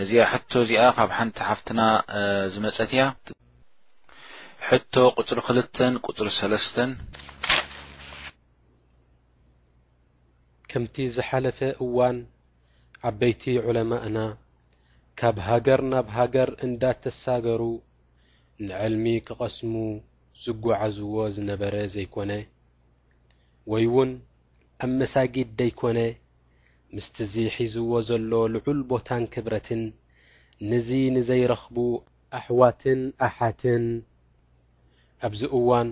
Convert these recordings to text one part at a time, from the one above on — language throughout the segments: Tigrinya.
እዚኣ ሕቶ እዚኣ ካብ ሓንቲ ሓፍትና፣ እ፣ ዝመጸት እያ። ሕቶ ቁጽሪ ክልተን ቁጽሪ ሰለስተን። ከምቲ ዝሓለፈ እዋን ዓበይቲ ዑለማእና ካብ ሃገር ናብ ሃገር እንዳተሳገሩ ንዕልሚ ክቐስሙ ዝጓዓዝዎ ዝነበረ ዘይኮነ፣ ወይ እውን ኣብ መሳጊድ ደይኮነ፣ ምስቲ እዚ ሒዝዎ ዘሎ ልዑል ቦታን ክብረትን፣ ነዚ ንዘይረኽቡ ኣሕዋትን ኣሓትን፣ ኣብዚ እዋን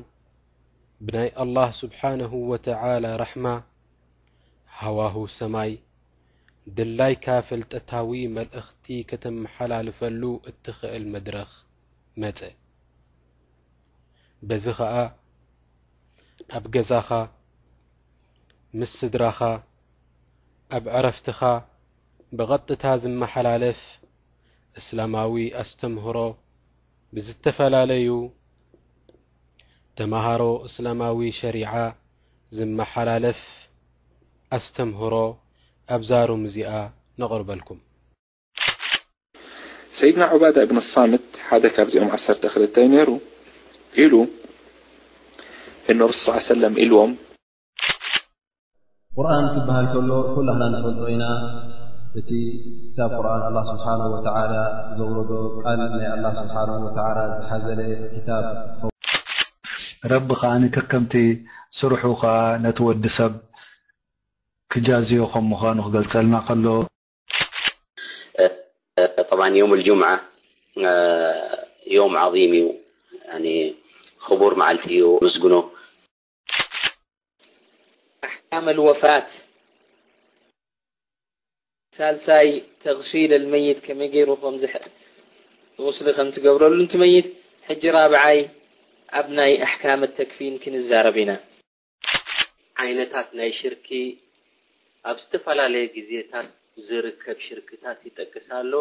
ብናይ ኣላህ ስብሓነሁ ወተዓላ ራሕማ ሃዋሁ ሰማይ፣ ድላይካ ፍልጠታዊ መልእኽቲ ከተመሓላልፈሉ እትኽእል መድረኽ መጸ። በዚ ኸኣ ኣብ ገዛኻ፣ ምስ ስድራኻ፣ ኣብ ዕረፍትኻ ብቐጥታ ዝመሓላለፍ እስላማዊ ኣስተምህሮ ብዝተፈላለዩ ተመሃሮ እስላማዊ ሸሪዓ ዝመሓላለፍ ኣስተምህሮ ኣብዛ ሩም እዚኣ ነቕርበልኩም። ሰይድና ዑባዳ እብን ሳምት ሓደ ካብዚኦም ዓሰርተ ክልተ እዩ ነይሩ ኢሉ፣ እኖ ረሱል ሰለላሁ ዐለይሂ ወሰለም ኢልዎም። ቁርኣን ክበሃል ከሎ ኩላህና ንፈልጦ ኢና። እቲ ክታብ ቁርኣን ኣላህ ስብሓነሁ ወተዓላ ዘውረዶ ቃል ናይ ኣላህ ስብሓነሁ ወተዓላ ዝሓዘለ ክታብ። ረቢ ከኣ ከከምቲ ስርሑ ከኣ ነቲ ወዲ ሰብ ክጃዝዮ ከም ምዃኑ ክገልጸልና ከሎ። طبعا يوم الجمعة يوم عظيم እዩ። يعني ክቡር መዓልቲ እዩ። ምስግኖ። أحكام الوفاة ሳልሳይ تغسيل الميت ከመይ ገይሩ ከም ዝሕ غسل ከም ትገብረሉ እቲ መይት። ሕጂ ራብዓይ ኣብ ናይ أحكام التكفين ክንዛረብ ኢና። ዓይነታት ናይ ሽርኪ ኣብ ዝተፈላለየ ግዜታት ዝርከብ ሽርክታት ይጠቅስ ኣሎ።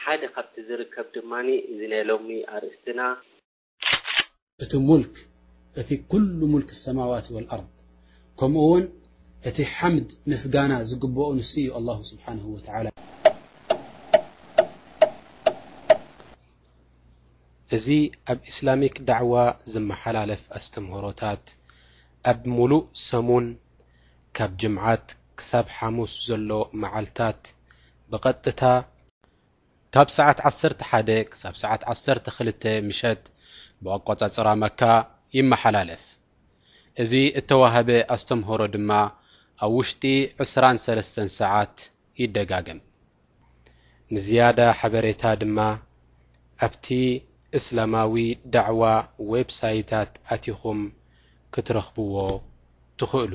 ሓደ ካብቲ ዝርከብ ድማ እዚ ናይ ሎሚ ኣርእስትና። እቲ ሙልክ፣ እቲ ኩሉ ሙልክ السماوات والأرض፣ ከምኡ እውን እቲ ሓምድ ምስጋና ዝግብኦ ንሱ እዩ ኣላሁ ስብሓነሁ ወተዓላ። እዚ ኣብ ኢስላሚክ ዳዕዋ ዝመሓላለፍ ኣስተምህሮታት ኣብ ሙሉእ ሰሙን ካብ ጅምዓት ክሳብ ሓሙስ ዘሎ መዓልታት ብቐጥታ ካብ ሰዓት ዓሰርተ ሓደ ክሳብ ሰዓት ዓሰርተ ክልተ ምሸት ብኣቋጻጽራ መካ ይመሓላለፍ። እዚ እተዋህበ ኣስተምህሮ ድማ ኣብ ውሽጢ ዕስራን ሰለስተን ሰዓት ይደጋገም። ንዝያዳ ሓበሬታ ድማ ኣብቲ እስላማዊ ዳዕዋ ዌብሳይታት ኣቲኹም ክትረኽብዎ ትኽእሉ።